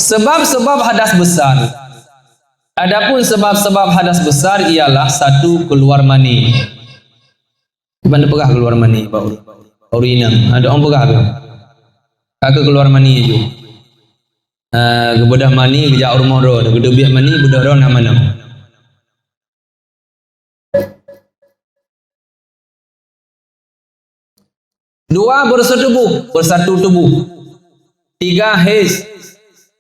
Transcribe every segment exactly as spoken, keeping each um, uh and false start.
Sebab-sebab hadas besar. Adapun sebab-sebab hadas besar ialah satu, keluar mani. Ban peugah keluar mani bak ureueng, ureueng inong. Ada orang peugah tu. Ka keluar mani aju. Ah, geubeudôh mani, geujak u rumoh droe, geuteubiet mani, beudôh droe na manoe. Dua, bersatu tubuh, bersatu tubuh. Tiga, haiz,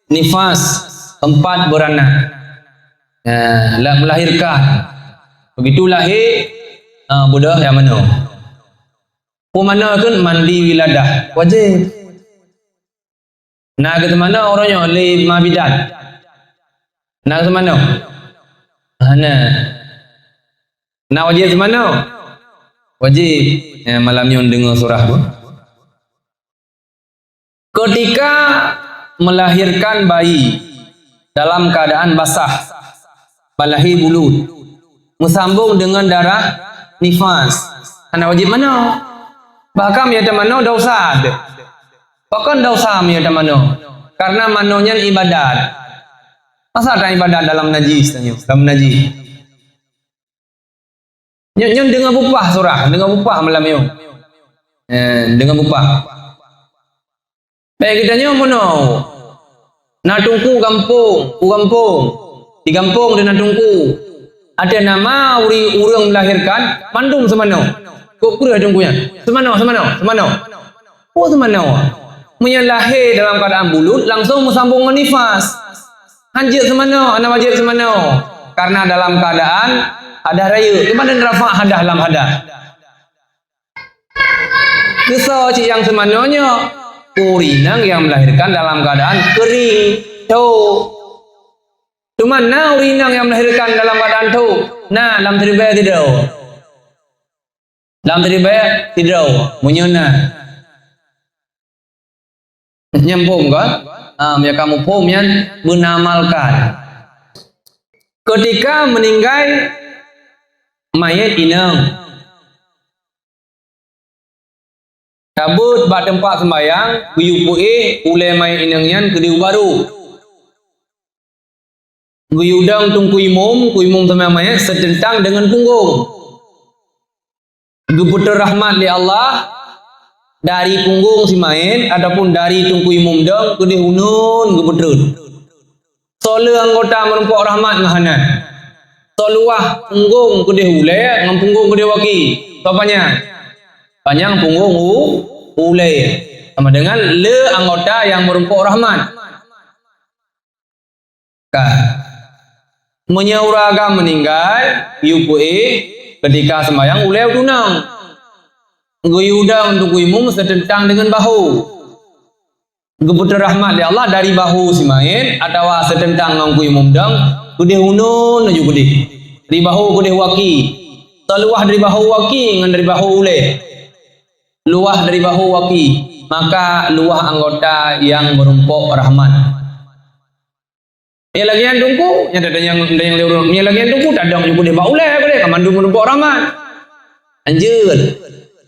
nifas. Empat, beranak. Nah, la-, melahirkan. Begitu lahé, ah, beudôh nyang manoe. Peue manoe kheun? Mandi wiladah. Wajéb. Na geuseumanoe uroe nyoe lé ma bidan? Na geuseumanoe? Hana. Na wajéb seumanoe? Wajéb. Eh, malam nyoe deungoe surah tu. Ketika melahirkan bayi dalam keadaan basah, balahé bulut, meusambong deungon darah nifas, hana wajéb manoe. Bahkan meunyoe tamanoe desya. Pakon desya meunyoe tamanoe? Karena manoe nyan ibadat. Masa ta ibadat dalam najis tanyoe, dalam najis? Nyoe, nyoe deungoe bupah surah, deungoe bupah malam nyoe. Eh, deungoe bupah. Bèk geutanyoe meunoe. Na teungku gampông, u gampông. Di gampông di na teungku. Ada nama uri-, ureueng melahirkan, mandum seumanoe. Kok peureuh teungku nyan? Seumanoe, seumanoe, seumanoe. Oh, seumanoe. Meunyoe lahé dalam keadaan bulut, langsung meusambong ngon nifas. Hanjeuet seumanoe, hana wajéb seumanoe. Karena dalam keadaan hadah rayeuk. Di mana rafa' hadah lam hadah? Keusoe cit nyang seumanoe nyoe, ureueng inong nyang melahirkan dalam keadaan kering, tho. Teuma na ureueng inong nyang melahirkan dalam keadaan tho, na lam siribèe sidroe. Lam siribèe sidroe, meunyoe na. Nyan phom ka? Ha, meunyoe ka muphom nyan, beuamalkan. Ketika meninggai mayét inong, tabeuet bak teumpat seumbahyang, geuyue peuéh ulèe mayét inong nyan keudéh u barô. Geuyue dong teungku imum, teungku imum seumbahyang mayét seuteuntang deungon punggong. Geupeutrön rahmat lé Allah dari punggong si mayét ataupun dari teungku imum dong keudéh uneuen geupeutrön. Soe le anggota meurumpok rahmat ngon hana? Soe luwah punggong keudéh ulèe ngon punggong keudéh waki? Soe panyang? Panyang punggong u-, ulèe. Sama dengan le anggota nyang meurumpok rahmat. Ka. Meunyoe ureueng agam meuninggai, geuyue peuéh ketika seumbahyang ulèe u tunong. Geuyue dong teungku imum seuteuntang deungon bahô. Geupeutrön rahmat lé Allah dari bahô si mayét atawa seuteuntang ngon teungku imum dong, keudéh uneuen laju keudéh. Dari bahô keudéh waki. Soe luwah dari bahô waki ngon dari bahô ulèe? Luwah dari bahô waki, maka luwah anggota nyang meurumpok rahmat. Meunyoe lagèe nyan teungku, nyan teuh nyang, nyang lé ureueng. Meunyoe lagèe nyan teungku, tadong ju keudéh bak ulèe, keudéh ka mandum meurumpok rahmat. Lanjut.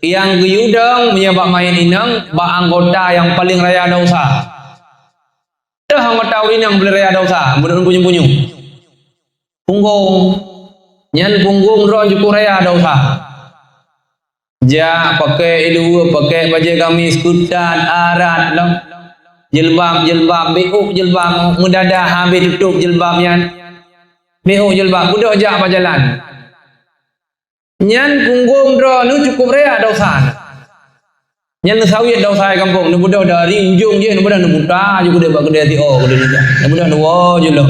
Nyang geuyue dong meunyoe bak mayét inong, bak anggota nyang paleng raya desya. Teuh anggota ureueng inong paleng raya desya, meunurot punyueng-punyueng. Punggong. Nyan punggong droe cukôp raya desya. Jak pakèk ileue, pakèk bajèe gamis, keutat, arat lom. Jilbab, jilbab, beuôk jilbab, meudada habéh tutôp jilbab nyan. Beuôk jilbab, beudôh jak bak jalan. Nyan punggong droeneuh cukôp raya desya. Nyan neusawét desya gampông, neubeudôh dari ujong jih, neubeudôh neubuta ju keudéh bak keudè siôh keudéh nyan. Neubeudôh neuwoe ju lom.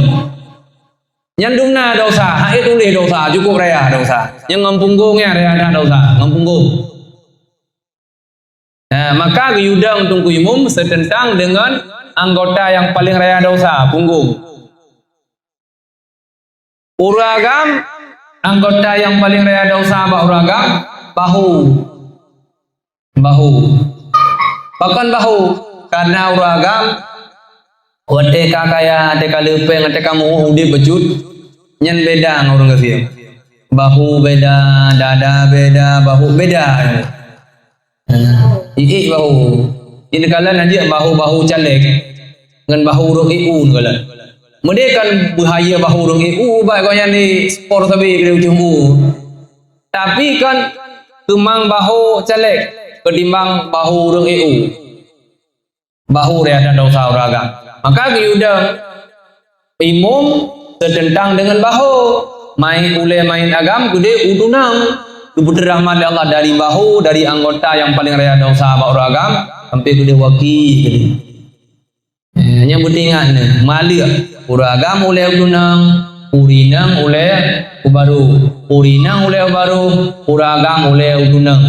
Nyan dumna desya, han ék tuléh desya, cukôp raya desya. Nyan ngon punggong nyan raya that desya, ngon punggong. Nah, maka geuyue dong teungku imum seuteuntang deungon anggota nyang paleng raya desya, punggong. Ureueng agam, anggota nyang paleng raya desya bak ureueng agam, bahô. Bahô. Pakon bahô? Karena ureueng agam, watèe ka kaya, watèe ka leupeng, watèe ka meu'oh udép bacut, nyan beda ngon ureueng gasien. Bahô beda, dada beda, bahô beda. Iék bahô. Di neukalon na jeuet bahô-bahô caleg. Ngon bahu ureueng E U neukalon. Meudeh kan beuhayeu bahu ureueng E U, bak gobnyan di spor sabe keu ujong U. Tapi kan keumang bahu caleg ketimbang bahu ureueng E U. Bahu raya that desya ureueng agam. Maka geuyue dong imum seuteuntang deungon bahu. Main ulée main agam keudeh u tunang. Geupeutreh rahmat lé Allah dari bahu, dari anggota nyang paleng raya desya bak ureueng agam, sampai keudeh waki keudeh. Eh, nyan beuteuingat neuh, maleuek. Ureueng agam ulée u tunang, ureueng inong ulée u baru. Ureueng inong ulée u baru, ureueng agam ulée u tunang.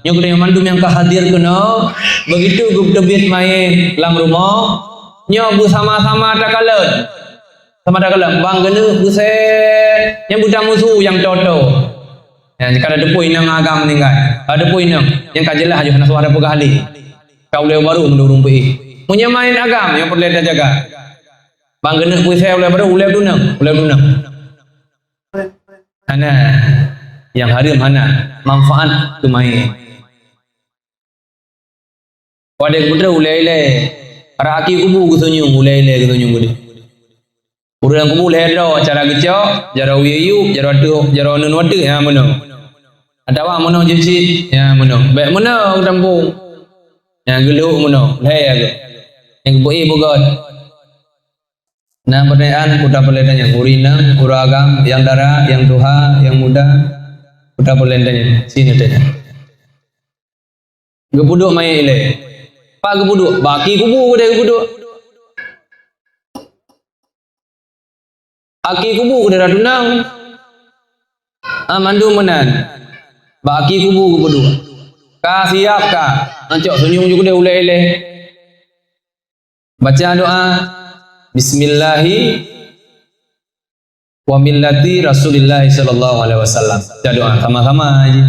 Nyoe geutanyoe mandum nyang ka hadir keunoe, begitu geuteubiet main lam rumoh, nyoe beusama-sama takalon. Sama takalon, bang geuneuk beusée, nyang beutamusu nyang toe-toe. Nyan, ka tateupeue inong agam meuninggai. Ka tateupeue inong, nyang ka jeulaih ajoh hana suah tapeugah lé. Ka ulée baru meunurun pih. Meunyoe main agam nyang peureulée tajaga. Bang geuneuk beusée ulée baru, ulée tunang, ulée tunang. Hana. Nyang hareuem hana. Manfaat keu main. Wadée geupeutreuk ulée ilée. Raki kubu geusunyueng, ulée ilée geusunyueng geude. Ureueng kubu lhée droe cara geucok, jaroe wie yup, jaroe teuh, jaroe nun wateuh, nyan meunoe. Atawa meunoe jeuet cit, nyan meunoe. Bék meunoe geudampông. Nyan geulhok meunoe, lhée geuh. Nyang geubeuie beugöt. Na peutanyaan, peue tapeureulée tanyong? Ureueng inong, ureueng agam, nyang dara, nyang tuha, nyang muda, peue tapeureulée tanyong? Sinoe tanyong. Geupeuduek manyét ilée. Pat geupeuduek? Bak aki kubu keudeh geupeuduek. Aki kubu keudeh tatunang. Ah, mandum meunan. Bak aki kubu geupeuduek. Ka siap ka. Ancok sunyueng ju keudeh ulée ilée. Baca doa, "Bismillahi wa millati Rasulillahi sallallahu alaihi wasallam." Baca doa sama-sama aja.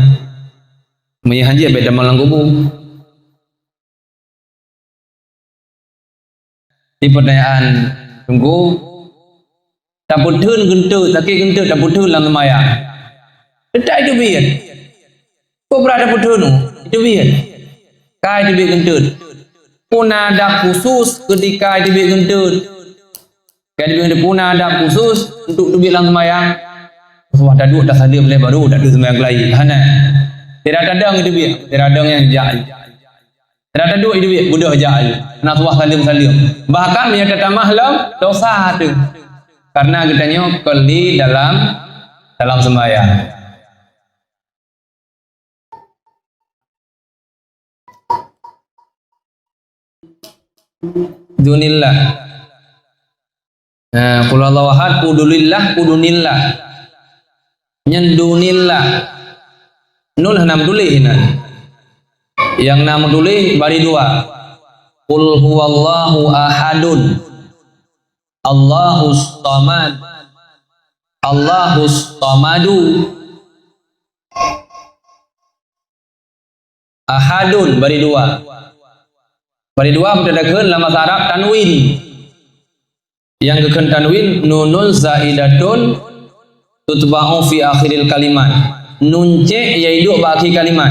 Meunyo hanjeuet bék tamong lam kubu. Di pertanyaan Teungku, tapeutheun geunteut, sakét geunteut tapeutheun lam seumayang. Teutap iteubiet. Kok brat tapeutheun, iteubiet. Ka iteubiet geunteut. Peue na adab khusus keutika iteubiet geunteut? Ka iteubiet geunteut, peue na adab khusus untuk teubiet lam seumayang? Wah, taduek tasaleuem lé baru taduek seumayang keulayi. Hana. Sira tadong iteubiet, sira dong nyang jak. Sira taduek iteubiet, beudôh jak. Hana suah saleuem-saleuem. Bahkan meunyo tatamah lom, dosa teuh. Karena geutanyoe kon lé dalam, dalam seumayang. Dunillah. Nah, qul huwallahu ahad, udulillah, udunillah. Nyan dunillah. Nun hana meutuléh inan. Nyang na meutuléh bari dua. Qul huwallahu ahadun. Allahus samad. Allahus samadu. Ahadun bari dua. Bari dua beutadakheun lam bahasa Arab tanwin. Nyang geukheun tanwin, nunun zaidatun tutba'u fi akhiril kalimat. Nun cék nyang iduek bak akhé kalimat.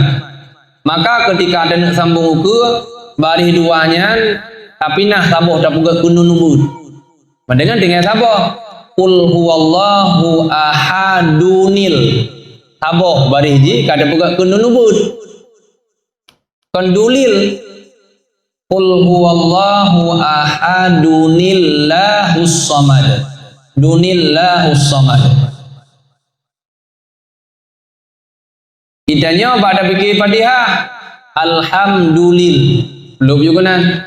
Maka keutika taneuk sambong ukeue, baréh dua nyan tapinah saboh tapeugöt keu nun ubeut. Meudeungon tinggai saboh. Qul huwallahu ahadunil. Saboh baréh jih ka tapeugöt keu nun ubeut. Kon dulil. Qul huwallahu ahadunillahus samad. Dunillahus samad. Geutanyoe bak tapike Fatihah, alhamdulil. Lheuh ju keunan.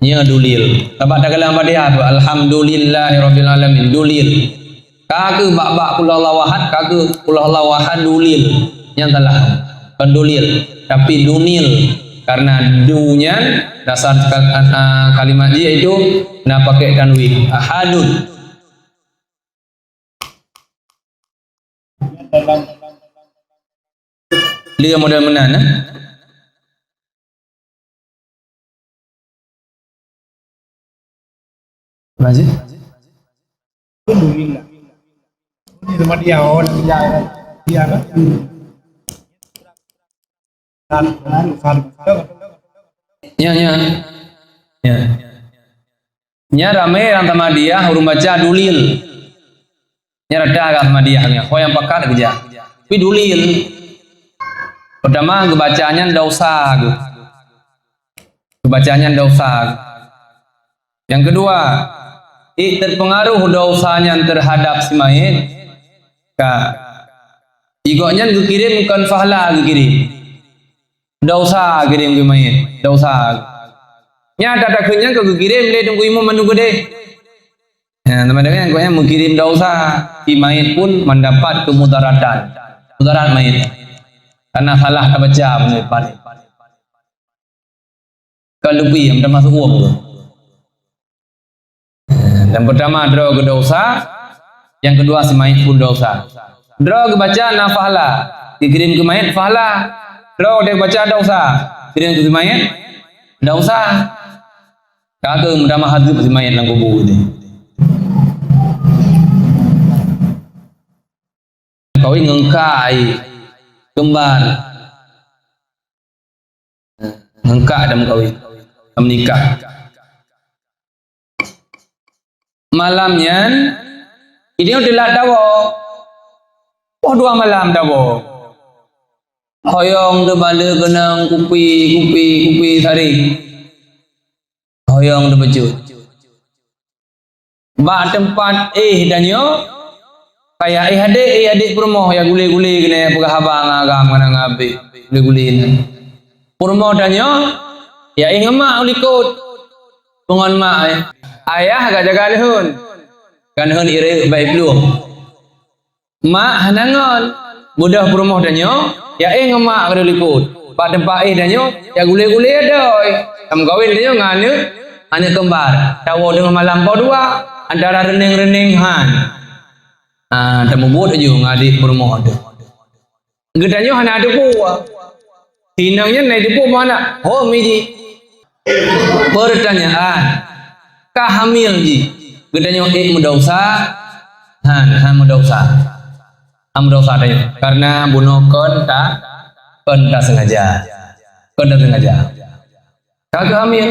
Nyoe dulil. Sabab takalon Fatihah tu, alhamdulillahirabbil alamin. Dulil. Ka keuh bak-bak qul huwallahu ahad, ka keuh qul huwallahu ahad dulil. Nyan salah. Kon dulil, tapi dunil. Karena du nyan dasar kal-, ah, kalimat jih yaitu na pakai tanwin. Ahadun. Lé model meunan, eh? Masih? Alhamdulillah. Ini sama dia, oh, dia, dia, kan? Dan, dan, dan. Ya, ya. Ya. Nyan ramé ureuëng Samadiyah ureuëng baca dulil. Nyan rata agak Samadiyah nyan, ho nyang pakat keujak. Tapi dulil. Pertama geubaca nyan dosa geuh. Geubaca nyan dosa geuh. Yang kedua, ik terpengaruh dosa nyan terhadap si mayit. Ka. Igok nyan geukirém kon fahla geukirém. Dosa kirém keu mayét, dosa. Nyata takheun nyan ka geukirém lé Teungku Imum mandum keudeh. Ya, teuma dengan kok nyan meukirém dosa, si mayét pun mendapat kemudaratan. Mudarat mayét. Karena salah tabaca meunurot paléh. Ka leubeh nyang termasuk uang tu. Dan pertama droe geudosa, yang kedua si mayét pun dosa. Droe geubaca na fahla, geukirém keu mayét fahla. Droe deuh baca dosa, kirém keu si mayét dosa. Ka keuh meutamah azeueb si mayét lam kubu teuh. Kawin ngon kai, kembar. Ngon kai dan kawin, dan menikah. Malam nyan, idéh teulat tawoe. Poh dua malam tawoe. Hoyong teubale keunong kupi, kupi, kupi sari. Hoyong teupeujeuet. Bak teumpat éh tanyoe, kaya éh adék, éh adék peurumoh ya gulé-gulé keuneuk peugah haba ngon agam, ngon abéh, gulé-gulé nyan. Peurumoh tanyoe, ya éh ngon mak u likot. Peungon mak, eh. Ayah ka jaga neuheun. Ka neuheun ireuek bak plueng. Mak hana ngon. Beudôh peurumoh tanyoe, ya éh ngon mak ka u likot. Bak teumpat éh tanyoe, ya gulé-gulé adoe. Tameukawen tanyoe ngon aneuk, aneuk kembar. Tawoe teungoh malam poh dua, antara reuneng-reuneng han. Ah, tamubuet laju ngon adék peurumoh teuh. Geutanyoe hana teupeu. Sinong nyan na teupeu meuanak, ho mi jih. Pertanyaan, ka hamil jih. Geutanyoe ék meudosa? Han, han meudosa. Han meudosa tanyoe. Karena bunoe kon ta, kon tasengaja. Kon tasengaja. Ka geuhamil.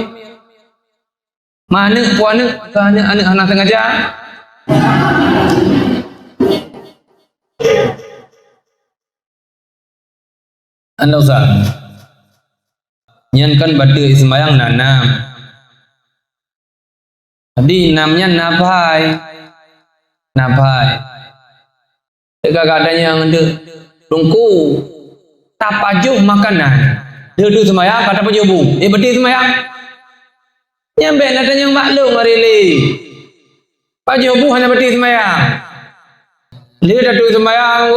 Ma aneuk, po aneuk, ka aneuk, aneuk hana sengaja. Anda usah. Nyan kan bateue seumayang na nam. Jadi nam nyan na phai. Na phai. Teuka gata nyang deuh, "Teungku, tapajoh makanan." Deuh-deuh seumayang ka tapajoh bu. Eh, beutôi seumayang. Nyang bék na tanyong maklum hari lé. Pajoh bu hana beutôi seumayang. Lé tateuk seumayang,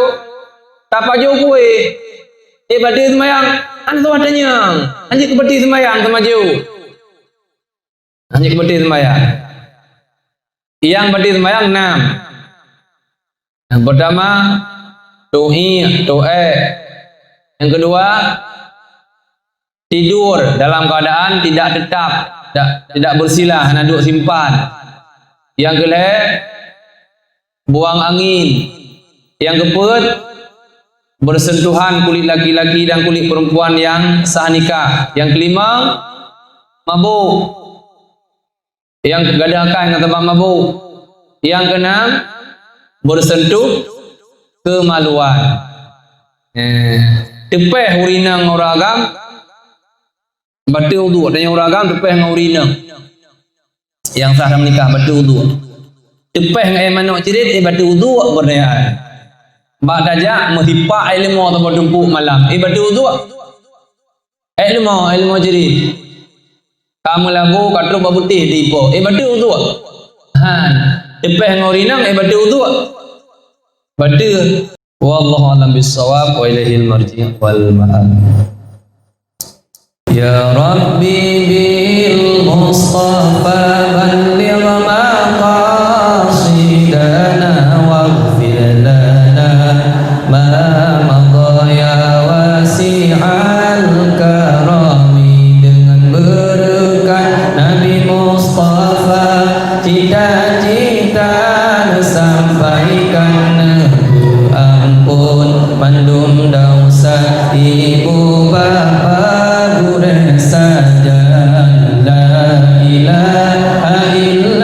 tapajoh kueh. Eh, beutôi seumayang. Hana tuha tanyong. Hana keu beutôi seumayang tamajoh. Hana keu beutôi seumayang. Nyang beutôi seumayang nam. Yang pertama, tuhi, tu'ék. Yang kedua, tidur dalam keadaan tidak tetap, tidak, tidak bersila, hana duek simpan. Yang keulhée, buang angin. Yang keupeuet, bersentuhan kulit laki-laki dan kulit perempuan yang sah nikah. Yang kelima, mabuk. Nyang keugadakan ngon teumpat mabuk. Nyang keunam, bersentuh kemaluan. Eh, teupéh ureueng inong ngon ureueng agam, bateue uduk. Dan nyang ureueng agam teupéh ngon ureueng inong. Nyang sah lam nikah bateue uduk. Teupéh ngon aé manok ceurit, eh, bateue uduk beuneuan. Bak tajak meuhipak aé leumo saboh tumpuk malam, eh, bateue uduk. Aé leumo, aé leumo ceurit. Ka meulabu, ka trok bak butéh teuipo. Eh, bateue uduk. Han. Teupéh ngon ureueng inong, eh, bateue uduk. Bateue. Wallahu a'lam bissawab wa ilaihil marji' wal ma'ab. Ya Rabbi bil Mustafa balligh maqasidana waghfir lana ma madha ya wasi'al karami. Dengan berkat Nabi Mustafa, cita-cita neusampaikan, neupeu ampôn mandum desya ibu bapa gurée sajan. La ilaha illa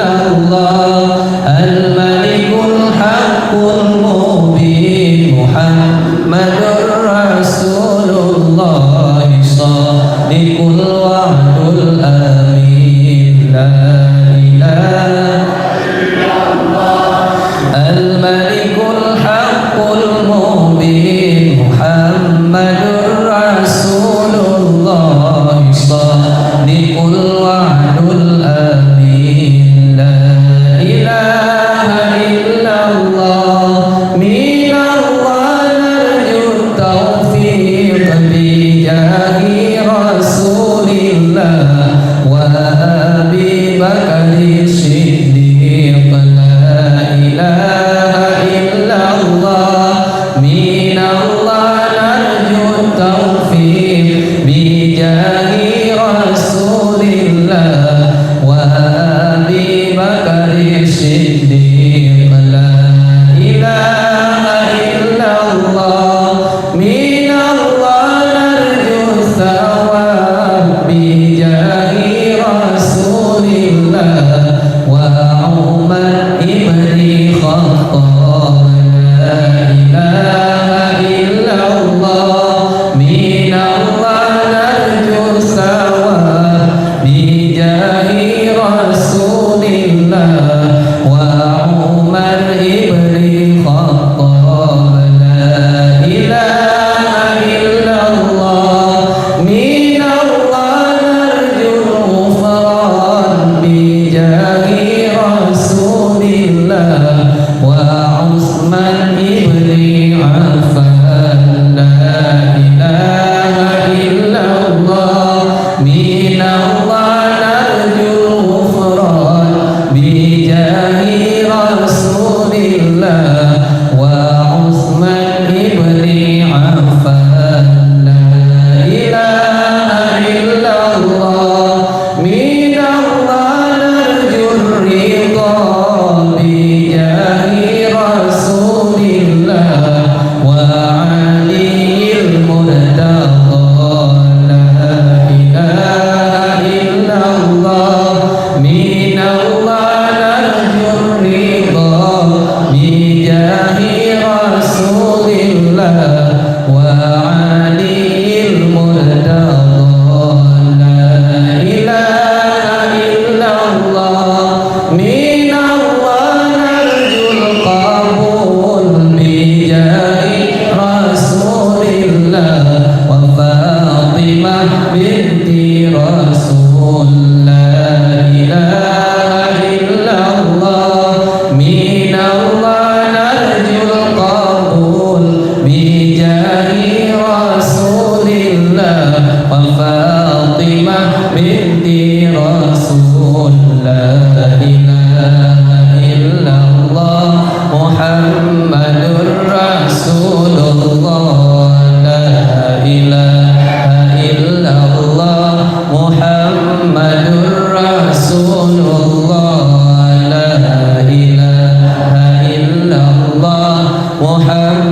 Utsman ibni Affan. La ilaha illallah, minallah narjul ghufran, bijahi Rasulillah, wa Utsman ibni Affan. La ilaha illallah, minallah narjur ridha, bijahi Rasulillah, wa Aliyil Murtadha. La ilaha illallah, minallah narjur ridha, bijahi Rasulillah, wa Aliyil Murtadha. La ilaha illallah, minallah narjul qabul, bijahi Rasulillah, wa Fatimah binti Rasul. La ilaha illallah, minallah narjul qabul, bijahi Rasulillah, wa Fatimah binti Rasul. La ilaha illallah, Muhammadur Rasulullah. La ilaha illallah, Muhammadur Rasulullah. La ilaha illallah, Muhammad